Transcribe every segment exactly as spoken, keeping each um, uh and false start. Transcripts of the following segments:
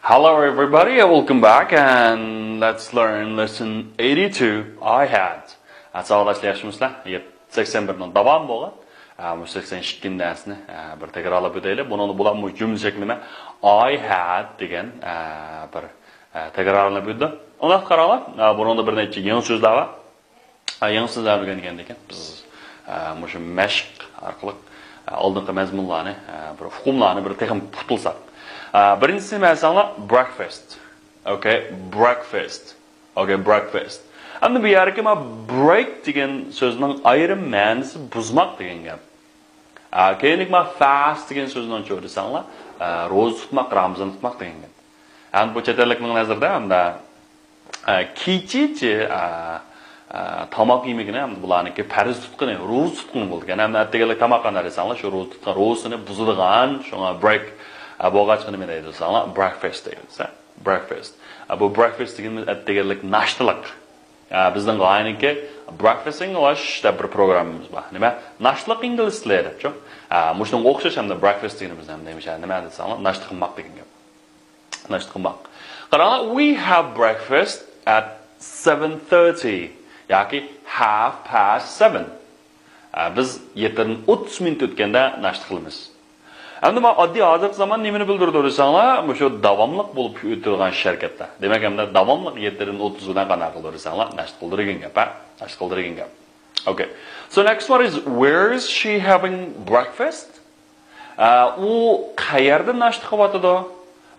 Hello everybody, welcome back and let's learn lesson eighty-two. I had. ساۋاقداشلار ياخشىمۇسىلەر؟ سەكسەن بىرنىڭ داۋامى بولغان. ئە، مۇشۇ سەكسەن ئىككىنچى دەرسنى، ئە، بىر تەكرارلاپ ئۆتەيلى. بۇنىڭدا بولغان مۇ جۈملە شەكلى نېمە؟ I had دېگەن، ئە، بىر، ئە، تەكرارلىنىپ ئۆتىدۇ. ئۇنداق قاراڭلار. ئە، بۇنىڭدا بىر نەچچە يېڭى سۆزلەر بار. ئە، يېڭى سۆزلەرنى ئۆگەنگەندىن كېيىن بىز، ئە، مۇشۇ مەشىق ئارقىلىق، ئە، ئالدىنقى مەزمۇنلارنى، ئە، بىر ئۇقۇملارنى بىر تېخىمۇ پۇختىلىساق. ئە، بىرىنچىسى نېمە دېسەڭلار؟ Breakfast. Okay, breakfast. Okay, breakfast. ئەمدى بۇ يەردىكى مانا break دېگەن سۆزنىڭ ئايرىم مەنىسى بۇزماق دېگەن گەپ. ئە، كېيىنكى مانا fast دېگەن سۆزنىڭچۇ دېسەڭلار، ئە، روزا تۇتماق، رامىزان تۇتماق دېگەن گەپ. ئەمدى بۇ چەت ئەللىكنىڭ نەزىرىدە ئەمدى، ئە، كېچىچە، ئە، ئە، تاماق يېمىگىنى ئەمدى بۇلارنىڭكى پەرز تۇتقىنى، روزا تۇتقىنى بولىدىكەن. ئەمدى ئەتىگەنلىك تاماق قانداق دېسەڭلار، شۇ روزا تۇتقان روزىسىنى بۇزىدىغان، شۇڭا break، ئە، بولغاچقا نېمە دەيدۇ دېسەڭلار، breakfast دەيدۇ دېسە. Breakfast. ئە، بۇ breakfast دېگىنىمىز ئەتىگەنلىك ناشتىلىق. ئە، بىزنىڭ غايىنىڭكى Breakfast English دەپ بىر پروگراممىمىز بار. نېمە؟ ناشتىلىق ئىنگلىز تىلى دەپچۇ. ئە، مۇشۇنىڭغا ئوخشاش ھەمدە breakfast دېگىنىمىز ھەم نېمە، نېمە دېسەڭلار، ناشتا قىلماق دېگەن گەپ. ناشتا قىلماق. قاراڭلار، we have breakfast at seven thirty ياكى half past seven. ئە، بىز يەتتىدىن ئوتتۇز مىنۇت ئۆتكەندە ناشتا قىلىمىز. ئەمدى مانا ئاددىي ھازىرقى زامان نېمىنى بىلدۈرىدۇ دېسەڭلار، مۇشۇ داۋاملىق بولۇپ ئۆتىدىغان ئىش ھەرىكەتلەر. دېمەك، ئەمدى داۋاملىق يەتتىدىن ئوتتۇز بىلەن قانداق قىلىدۇ دېسەڭلار، ناشتا قىلىدۇ دېگەن گەپ، ھە؟ ناشتا قىلىدۇ دېگەن گەپ. Okay. So next one is, where is she having breakfast? ئە، ئۇ قەيەردە ناشتا قىلىۋاتىدۇ؟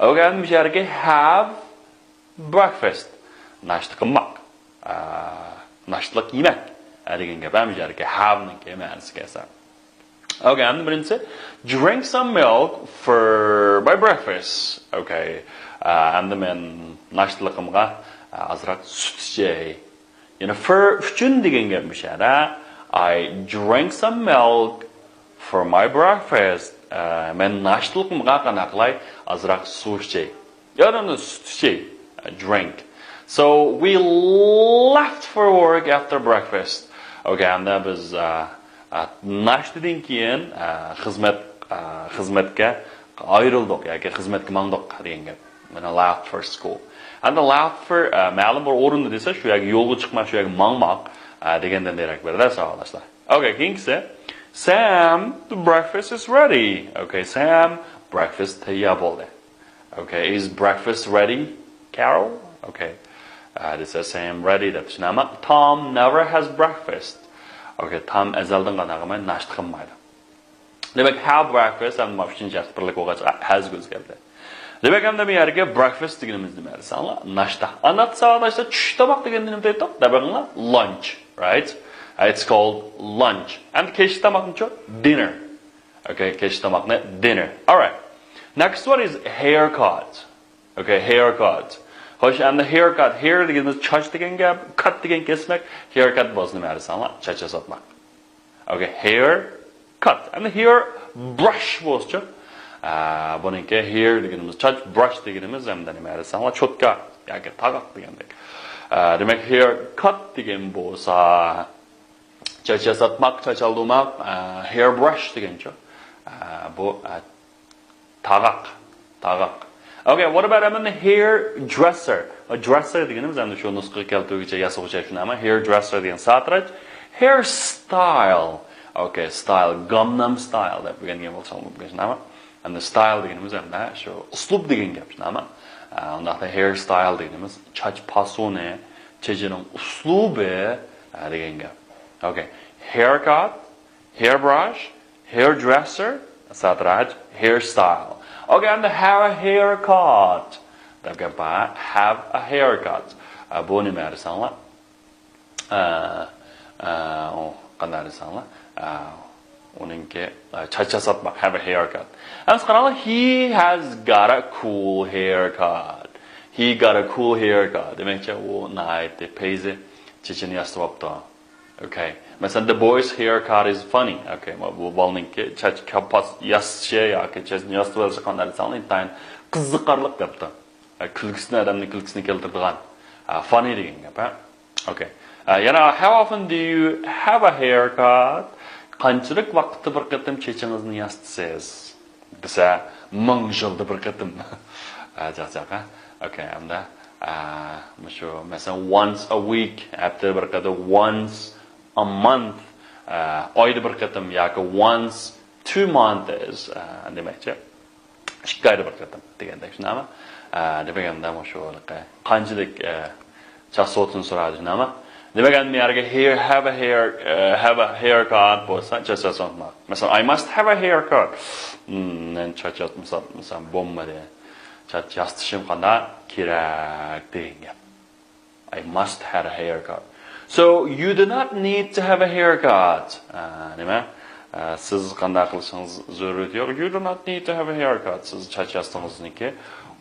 Okay، ئەمدى مۇشۇ يەردىكى have breakfast. ناشتا قىلماق. ئە، ناشتىلىق يېمەك. ئە، دېگەن گەپ ھەم يەرگە have نىڭكى مەنىسى كەلسە. Okay، ئەمدى بىرىنچىسى، drink some milk for my breakfast. Okay. ئە، ئەمدى مەن ناشتىلىقىمغا، ئە، ئازراق سۈت ئىچەي. يەنى for ئۈچۈن دېگەن گەپ مۇشۇ يەردە. I drink some milk for my breakfast. ئە، مەن ناشتىلىقىمغا قانداق قىلاي؟ ئازراق سۇ ئىچەي. يا، نو، نو، سۈت ئىچەي. ئە، drink. So we left for work after breakfast. Okay، ئەمدى بىز، ئە، ئە، ناشتىدىن كېيىن، ئە، خىزمەت، ئە، خىزمەتكە ئايرىلدۇق ياكى خىزمەتكە ماڭدۇق دېگەن گەپ. مانا left for school. ئەمدى left for، ئە، مەلۇم بىر ئورۇندا دېسە، شۇ يەرگە يولغا چىقماق، شۇ يەرگە ماڭماق، ئە، دېگەندىن دېرەك بېرىدۇ، ساۋاقداشلار. Okay، كېيىنكىسى. Sam, the breakfast is ready. Okay, Sam, breakfast تەييار بولدى. Okay, is breakfast ready, Carol? Okay. ئە، دېسە، Sam ready دەپ چۈشىنەمەن. Tom never has breakfast. Okay, تام ئەزەلدىن قانداق قىلمايدۇ؟ ناشتا قىلمايدۇ. دېمەك، have breakfast ھەم مانا ئۈچىنچى شەخس بىرلىك بولغاچقا، has گە ئۆزگەردى. دېمەك، ئەمدى بۇ يەرگە breakfast دېگىنىمىز نېمە دېسەڭلار؟ ناشتا. ئانداق ساۋاقداشلار، چۈش تاماق دېگەندە نېمە دەيتتۇق؟ دەپ بېقىڭلار، lunch، right? It's called lunch. ئەمدى كەچلىك تاماقنىچۇ؟ Dinner. Okay، كەچلىك تاماقنى dinner. Alright. Next one is haircut. Okay, haircut. خوش، ئەمدى haircut. Hair دېگىنىمىز چاچ دېگەن گەپ، cut دېگەن كەسمەك. Haircut بولسا نېمە دېسەڭلار؟ چاچ ياساتماق. Okay, hair cut. ئەمدى hair brush بولسىچۇ؟ ئە، بۇنىڭكى hair دېگىنىمىز چاچ، brush دېگىنىمىز ئەمدى نېمە دېسەڭلار؟ چوتكا ياكى تاغاق دېگەندەك. ئە، دېمەك، haircut دېگەن بولسا چاچ ياساتماق، چاچ ئالدۇرماق، ئە، hair brush دېگەنچۇ؟ ئە، بۇ، ئە، تاغاق. تاغاق. Okay, what about ئەمدى hairdresser? Dresser دېگىنىمىز ئەمدى شۇ نۇسخىغا كەلتۈرگۈچى، ياسىغۇچى شۇنداقمۇ؟ Hairdresser دېگەن ساتىراچ. Hairstyle. Okay, style. Gangnam Style دەپ ئۆگەنگەن بولساڭ مۇمكىن، شۇنداقمۇ؟ ئەمدى style دېگىنىمىز ئەمدى شۇ ئۇسلۇب دېگەن گەپ، شۇنداقمۇ؟ ئە، ئۇنداقتا hairstyle دېگىنىمىز چاچ پاسونى، چېچىنىڭ ئۇسلۇبى، ئە، دېگەن گەپ. Okay. Haircut. Hairbrush, hairdresser، ساتىراچ، hairstyle. Okay, ئەمدى have a haircut دەپ گەپ بار. Have a haircut. ئە، بۇ نېمە دېسەڭلار؟ ئە، ئە، ئۇ قانداق دېسەڭلار؟ ئە، ئۇنىڭكى، ئە، چاچ ياساتماق، have a haircut. ئەمدى قاراڭلار، he has got a cool haircut. He got a cool haircut. دېمەكچى، ئۇ ناھايىتى پەيزى چېچىنى ياسىتىۋاپتۇ. Okay. مەسىلەن، the boy's haircut is funny. Okay، ما بۇ بالىنىڭكى چاچ كاپاس ياسىشى ياكى چاچنى ياسىتىۋېلىشى قانداق دېسەڭلار، ئىنتايىن قىزىقارلىق دەپتۇ. ئە، كۈلكىسىنى، ئادەمنىڭ كۈلكىسىنى كەلتۈرىدىغان. ئە، funny دېگەن گەپ، ھە؟ Okay. ئە، يەنە how often do you have a haircut؟ قانچىلىك ۋاقىتتا بىر قېتىم چېچىڭىزنى ياسىتىسىز؟ دېسە، مىڭ يىلدا بىر قېتىم. ھە، چاقچاق، ھە؟ ئوكەي، ئەمدى، ئە، مۇشۇ، مەسىلەن، once a week، ھەپتىدە بىر قېتىم، once a month، ئە، ئايدا بىر قېتىم ياكى once two months، ئە، دېمەكچى. ئىككى ئايدا بىر قېتىم دېگەندەك، شۇنداقمۇ؟ ئە، دېمەك، ئەمدى مۇشۇ قانچىلىك، ئە، چاچ سوتىنى سورايدۇ، شۇنداقمۇ؟ دېمەك، ئەمدى بۇ يەرگە here، have a hair، ئە، have a haircut بولسا، چاچ ياساتماق. مەسىلەن، I must have a haircut. مم، مەن چاچ ياساتمىسام، مىسال، بولمىدى. چاچ ياسىتىشىم قانداق؟ كېرەك دېگەن گەپ. I must have a haircut. So, you do not need to have a haircut. ئە، نېمە؟ ئە، سىز قانداق قىلىشىڭىز زۆرۈرىيىتى يوق. You do not need to have a haircut. سىز چاچ ياسىتىڭىزنىڭكى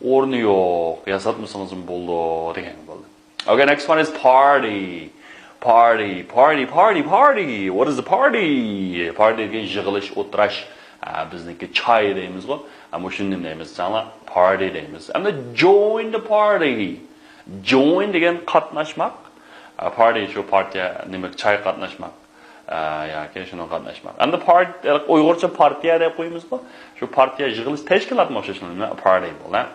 ئورنى يوق. ياساتمىسىڭىزمۇ بولىدۇ دېگەن بولدى. Okay, next one is party. Party, party, party, party. What is the party? Party دېگەن يىغىلىش، ئولتۇراش. ئە، بىزنىڭكى چاي دەيمىزغۇ. ئە، مۇشۇنى نېمە دەيمىز دېسەڭلار؟ Party دەيمىز. ئەمدى join the party. Join دېگەن قاتناشماق. ئە، party شۇ پارتىيە، نېمە، چاي قاتناشماق. ئە، ياكى شۇنىڭغا قاتناشماق. ئەمدى پارت-، ئۇيغۇرچە پارتىيە دەپ قويىمىزغۇ. شۇ پارتىيە يىغىلىش تەشكىلاتمۇ ئوخشاش نېمە، party بولە.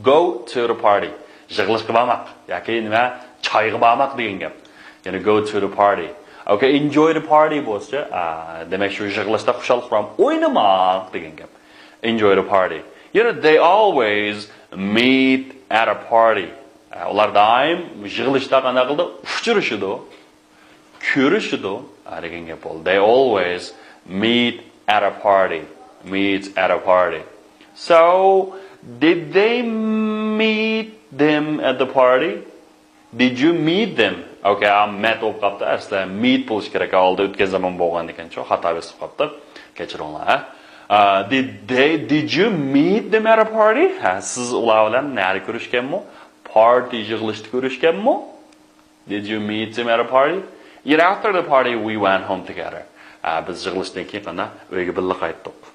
Go to the party. يىغىلىشقا بارماق. ياكى نېمە، چايغا بارماق دېگەن گەپ. يەنى go to the party. Okay, enjoy the party بولسا، ئا، دېمەك، شۇ يىغىلىشتا خۇشال-خۇرام ئوينىماق دېگەن گەپ. Enjoy the party. You know, they always meet at a party. ئا، ئۇلار دائىم يىغىلىشتا قانداق قىلىدۇ؟ ئۇچرىشىدۇ. كۆرۈشىدۇ، ئا، دېگەن گەپ بولدى. They always meet at a party. Meet at a party. So, did they meet them at the party? Did you meet them? Okay, ئا، met بولۇپ قاپتۇ. ئەسلى meet بولۇشى كېرەك. ئالدى ئۆتكەن زامان بولغان ئىكەن، شۇ خاتا بېسىپ قاپتۇ. كەچۈرۈڭلار، ھە؟ ئا، did they, did you meet them at a party? ھە، سىز ئۇلار بىلەن نەدە كۆرۈشكەنمۇ؟ پارتى يىغىلىشتا كۆرۈشكەنمۇ؟ Did you meet them at a party? Yet after the party, we went home together. ئە، بىز يىغىلىشتىن كېيىن قانداق ئۆيگە بىللە قايتتۇق.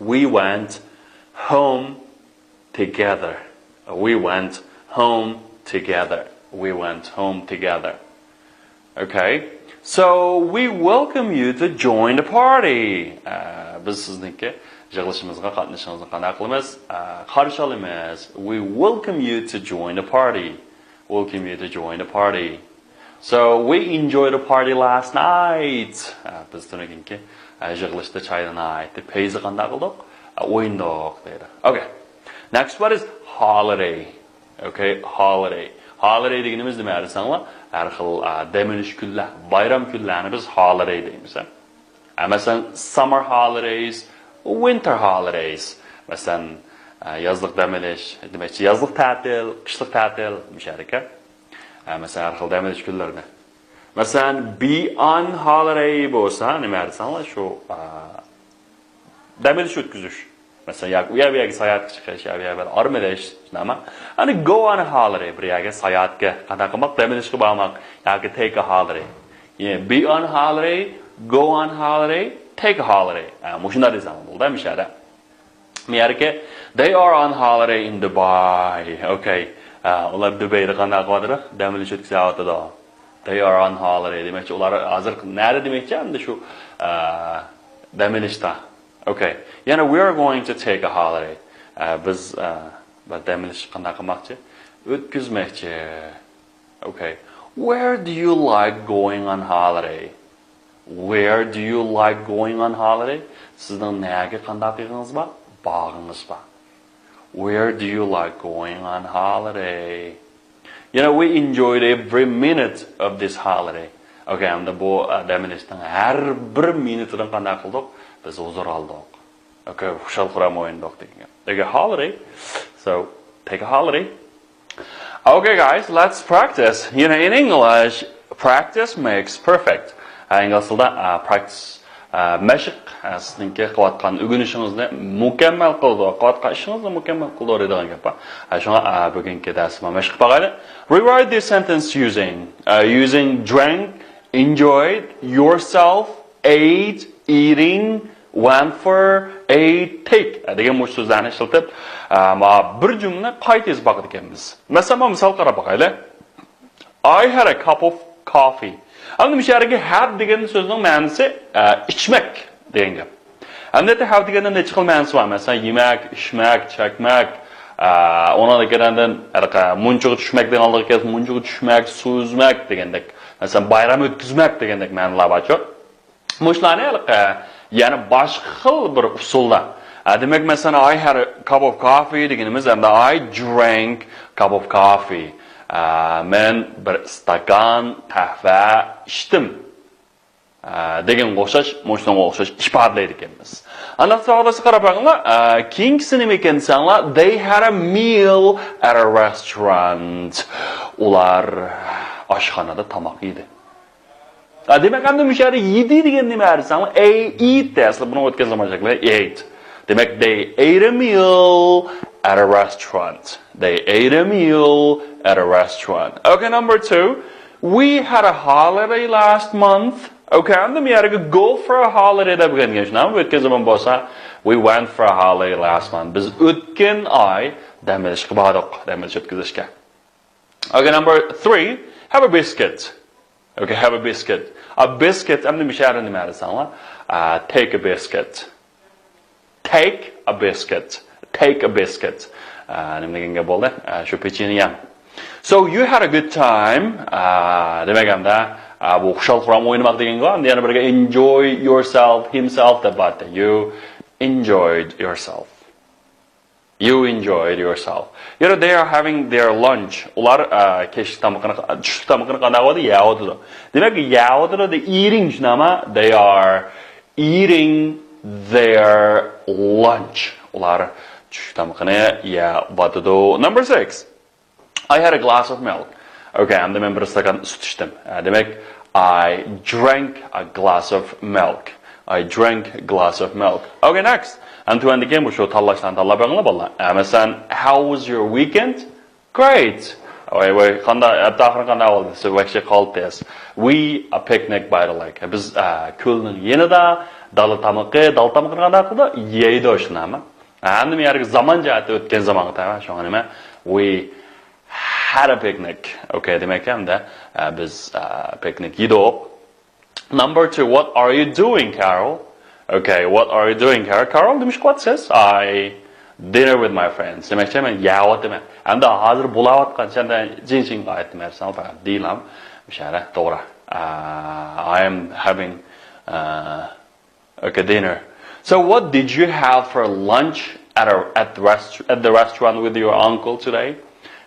We went home together. We went home together. We went home together. Okay. So, we welcome you to join the party. ئە، بىز سىزنىڭكى يىغىلىشىمىزغا قاتنىشىشىڭىزنى قانداق قىلىمىز؟ ئە، قارشى ئالىمىز. We welcome you to join the party. Welcome you to join the party. So, we enjoyed the party last night. ئە، بىز تۈنۈگۈن كى، ئە، يىغىلىشتا چايدا ناھايىتى پەيزى قانداق قىلدۇق؟ ئە، ئوينىدۇق دەيدۇ. Okay. Next word is holiday. Okay, holiday. Holiday دېگىنىمىز نېمە دېسەڭلار؟ ھەر خىل، ئە، دەم ئېلىش كۈنلەر، بايرام كۈنلەرنى بىز holiday دەيمىز، ھە؟ ئە، مەسىلەن، summer holidays, winter holidays. مەسىلەن، ئە، يازلىق دەم ئېلىش، دېمەكچى، يازلىق تەتىل، قىشلىق تەتىل، مۇشۇ يەردىكى. ئە، مەسىلەن، ھەر خىل دەم ئېلىش كۈنلىرىنى. مەسىلەن، be on holiday بولسا، نېمە دېسەڭلار، شۇ، ئە، دەم ئېلىش ئۆتكۈزۈش. مەسىلەن، ياكى ئۇ يەر بۇ يەرگە ساياھەتكە چىقىش، يا بۇ يەر بىر ئارام ئېلىش، شۇنداقمۇ؟ ئەنە go on a holiday، بىر يەرگە ساياھەتكە، قانداق قىلماق، دەم ئېلىشقا بارماق، ياكى take a holiday. Yeah, be on holiday, go on holiday, take a holiday. ئە، مۇشۇنداق دېسەڭ بولدى، مۇشۇ يەردە. مۇ يەرگە، they are on holiday in Dubai. Okay. ئە، ئۇلار دۇبەيدە قانداق قىلىۋاتىدۇ؟ دەم ئېلىش ئۆتكۈزۈۋاتىدۇ. They are on holiday. دېمەكچى، ئۇلار ھازىر نەدە دېمەكچى؟ ئەمدى شۇ، ئە، دەم ئېلىشتا. Okay. يەنە we are going to take a holiday. ئە، بىز، ئە، بىر دەم ئېلىش قانداق قىلماقچى؟ ئۆتكۈزمەكچى. Okay. Where do you like going on holiday? Where do you like going on holiday? سىزنىڭ نەگە قانداق قىلغىڭىز بار؟ بارغىڭىز بار. Where do you like going on holiday? You know, we enjoyed every minute of this holiday. Okay, ئەمدى بۇ، ئە، دەم ئېلىشنىڭ ھەر بىر مىنۇتىدىن قانداق قىلدۇق؟ بىز ھۇزۇر ئالدۇق. Okay, خۇشال-خۇرام ئوينىدۇق دېگەن گەپ. Okay, holiday. So, take a holiday. Okay, guys, let's practice. You know, in English, practice makes perfect. ئە، ئىنگلىز تىلىدا، ئە، practice، ئە، مەشىق، ئە، سىزنىڭكى قىلىۋاتقان ئۆگىنىشىڭىزنى مۇكەممەل قىلىدۇ، قىلىۋاتقان ئىشىڭىزنى مۇكەممەل قىلىدۇ دەيدىغان گەپ بار. ئە، شۇڭا، ئە، بۈگۈنكى دەرسىمىز مەشىق باقايلى. Rewrite this sentence using، ئە، using drank, enjoyed, yourself, ate, eating, went for, ate, take دېگەن مۇشۇ سۆزلەرنى ئىشلىتىپ، ئە، ما بىر جۈملىنى قايتا يېزىپ باقىدىكەنمىز. مەسىلەن، ما مىسال قاراپ باقايلى. I had a cup of coffee. ئەمدى مۇشۇ يەردىكى have دېگەن سۆزنىڭ مەنىسى، ئە، ئىچمەك دېگەن گەپ. ئەمدى have دېگەندە نەچچە خىل مەنىسى بار. مەسىلەن، يېمەك، ئىچمەك، چەكمەك، ئۇنىڭدىن كېيىن ئاندىن ھېلىقى مۇنچىغا چۈشمەك دېگەن ئالدىغا كەلسە، مۇنچىغا چۈشمەك، سوزماك دېگەندەك، مەسىلەن، بايرام ئۆتكۈزمەك دېگەندەك مەنىلەر بارچۇ. مۇشۇلارنى ھېلىقى يەنە باشقا خىل بىر ئۇسۇلدا. ئە، دېمەك، مەسىلەن، I had a cup of coffee دېگىنىمىز، ئەمدى I drank cup of coffee. ئە، مەن بىر ئىستاكان قەھۋە ئىچتىم. ئە، دېگەنگە ئوخشاش، مۇشۇنىڭغا ئوخشاش ئىپادىلەيدىكەنمىز. ئانداق ساۋاقداشلار قاراپ بېقىڭلار. ئە، كېيىنكىسى نېمە ئىكەن دېسەڭلار، they had a meal at a restaurant. ئۇلار ئاشخانىدا تاماق يېدى. ئە، دېمەك، ئەمدى مۇشۇ يەردە يېدى دېگەن نېمە دېسەڭلار، ate دە، ئەسلى بۇنى ئۆتكەن زامان شەكلى ate. دېمەك، they ate a meal at a restaurant. They ate a meal at a restaurant. Okay, number two. We had a holiday last month. Okay, ئەمدى بۇ يەرگە go for a holiday دەپ كەلگەن، شۇنداقمۇ؟ ئۆتكەن زامان بولسا، we went for a holiday last month. بىز ئۆتكەن ئاي دەم ئېلىشقا باردۇق، دەم ئېلىش ئۆتكۈزۈشكە. Okay, number three, have a biscuit. Okay, have a biscuit. A biscuit، ئەمدى مۇشۇ يەردە نېمە دېسەڭلار؟ ئە، take a biscuit. Take a biscuit. Take a biscuit. ئە، نېمە دېگەن گەپ بولدى؟ ئە، شۇ پېچىنى يەڭ. So you had a good time. ئە، دېمەك ئەمدى، ئە، بۇ خۇشال-خۇرام ئوينىماق دېگەنگە، ئەمدى يەنە بىرگە enjoy yourself، himself دەپ بارتى. You enjoyed yourself. You enjoyed yourself. You know, they are having their lunch. ئۇلار، ئە، كەچلىك تامىقىنى، چۈشلۈك تامىقىنى قانداق قىلىۋاتىدۇ؟ يەۋاتىدۇ. دېمەك، يەۋاتىدۇ، the eating شۇنداقمۇ؟ They are eating their lunch. ئۇلار چۈشلۈك تامىقىنى يەۋاتىدۇ. Number six. I had a glass of milk. Okay, ئەمدى مەن بىر ئىستاكان سۈت ئىچتىم. ئە، دېمەك، I drank a glass of milk. I drank a glass of milk. Okay, next. ئەمدى تۆۋەندىكى مۇشۇ تاللاشلارنى تاللاپ بېقىڭلار، بالىلار. ئە، مەسىلەن، how was your weekend? Great. ۋاي، ۋاي، قانداق، ئەپتى ئاخىرى قانداق بولدى؟ So, actually called this. We a picnic by the lake. بىز، ئە، كۆلنىڭ يېنىدا دالا تامىقى، دالا تامىقىنى قانداق قىلدى؟ يەيدۇ، شۇنداقمۇ؟ ئەمدى مەن يەرگە زامان جەھەتتە ئۆتكەن زامانغا تەۋە، شۇڭا نېمە؟ We had a picnic. Okay، دېمەك، ئەمدى، ئە، بىز، ئە، پىكنىك يېدۇق. Number two, what are you doing, Carol? Okay, what are you doing, Carol? Carol، نېمە ئىش قىلىۋاتىسىز؟ I dinner with my friends. دېمەكچى، مەن يەۋاتىمەن. ئەمدى ھازىر بولاۋاتقان، شەندە جىنشىڭغا ئېيتتىم، ھەر ساڭا دېيىلام. مۇشەرە، توغرا. ئە، I am having، ئە، Okay, dinner. So what did you have for lunch at a, at rest-, at the restaurant with your uncle today?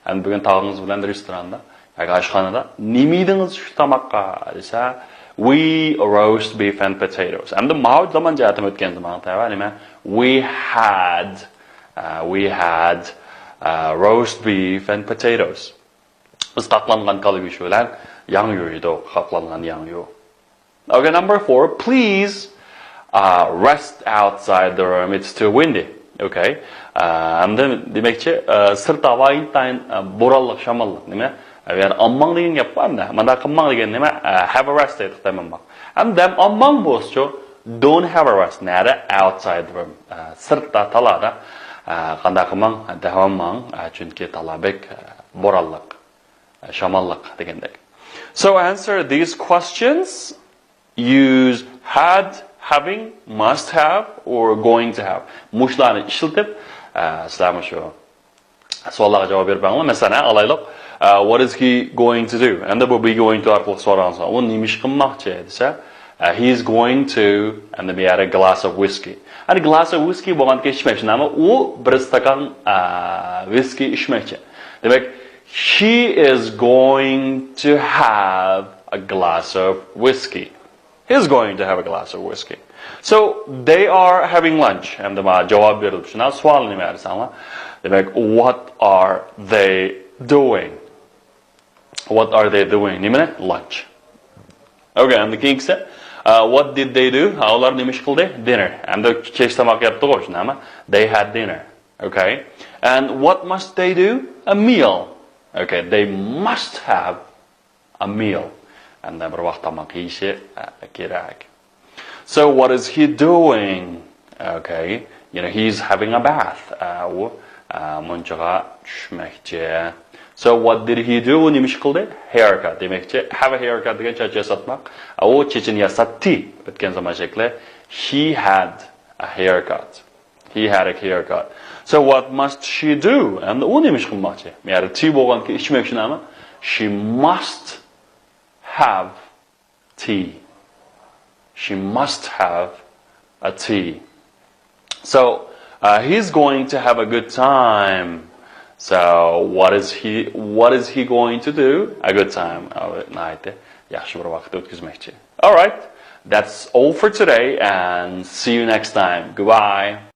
ئەمدى بۈگۈن تاغىڭىز بىلەن رېستوراندا ياكى ئاشخانىدا نېمە يېدىڭىز شۇ تاماققا دېسە، we roast beef and potatoes. ئەمدى ماۋۇ زامان جەھەتتىن ئۆتكەن زامانغا تەۋە نېمە؟ We had, uh, we had, uh, roast beef and potatoes. بىز قاقلانغان كالا گۆشى بىلەن ياڭيۇ يېدۇق، قاقلانغان ياڭيۇ. Okay, number four, please, uh, rest outside the room, it's too windy. Okay. ئە، ئەمدى دېمەكچى، ئە، سىرت ھاۋا ئىنتايىن، ئە، بورانلىق، شاماللىق، نېمە؟ ئە، يەنى ئالماڭ دېگەن گەپ بار ئەمدى. مانداق قىلماڭ دېگەن نېمە؟ ئە، have a rest دەيدۇق، دەم ئالماق. ئەمدى دەم ئالماڭ بولسىچۇ، don't have a rest. نەدە؟ Outside the room. ئە، سىرتتا، تالادا. ئە، قانداق قىلماڭ؟ دەم ئالماڭ. ئە، چۈنكى تالا بەك، ئە، بورانلىق. شاماللىق دېگەندەك. So answer these questions. Use had, having, must have, or going to have. مۇشۇلارنى ئىشلىتىپ، ئە، سىلەر مۇشۇ سوئاللارغا جاۋاب بېرىپ بېرىڭلار. مەسىلەن، ئالايلۇق. ئە، what is he going to do? ئەمدى بۇ be going to ئارقىلىق سورىغان سوئال. ئۇ نېمە ئىش قىلماقچى دېسە، ئە، he is going to، ئەمدى بۇ يەردە glass of whiskey. ئەمدى glass of whiskey بولغاندىكىن ئىچمەكچى نېمە؟ ئۇ بىر ئىستاكان، ئە، ۋىسكى ئىچمەكچى. دېمەك، He is going to have a glass of whiskey. He's going to have a glass of whiskey. So, they are having lunch. ئەمدى مانا جاۋاب بېرىلىپ، شۇنداق سوئال نېمە دېسەڭلار. دېمەك، what are they doing? What are they doing? نېمىنى؟ Lunch. Okay, ئەمدى كېيىنكىسى. Uh, what did they do? ھە، ئۇلار نېمە ئىش قىلدى؟ Dinner. ئەمدى كەچ تاماق يەپتىغۇ، شۇنداقمۇ؟ They had dinner. Okay. And what must they do? A meal. Okay, they must have a meal. ئەمدى بىر ۋاق تاماق يېيىشى، ئە، كېرەك. So what is he doing? Okay. You know, he's having a bath. ئە، ئۇ، ئە، مۇنچىغا چۈشمەكچى. So what did he do? ئۇ نېمە ئىش قىلدى؟ Haircut دېمەكچى. Have a haircut دېگەن چاچ ياساتماق. ئە، ئۇ چېچىنى ياساتتى. ئۆتكەن زامان شەكلى. He had a haircut. He had a haircut. So what must she do? ئەمدى ئۇ نېمە ئىش قىلماقچى؟ يەنى tea بولغاندىكىن ئىچمەكچى نېمە؟ She must have tea. She must have a tea. So uh, he's going to have a good time. So what is he what is he going to do? A good time. ئۇ ناھايىتى ياخشى بىر ۋاقىت ئۆتكۈزمەكچى. All right. That's all for today and see you next time. Goodbye.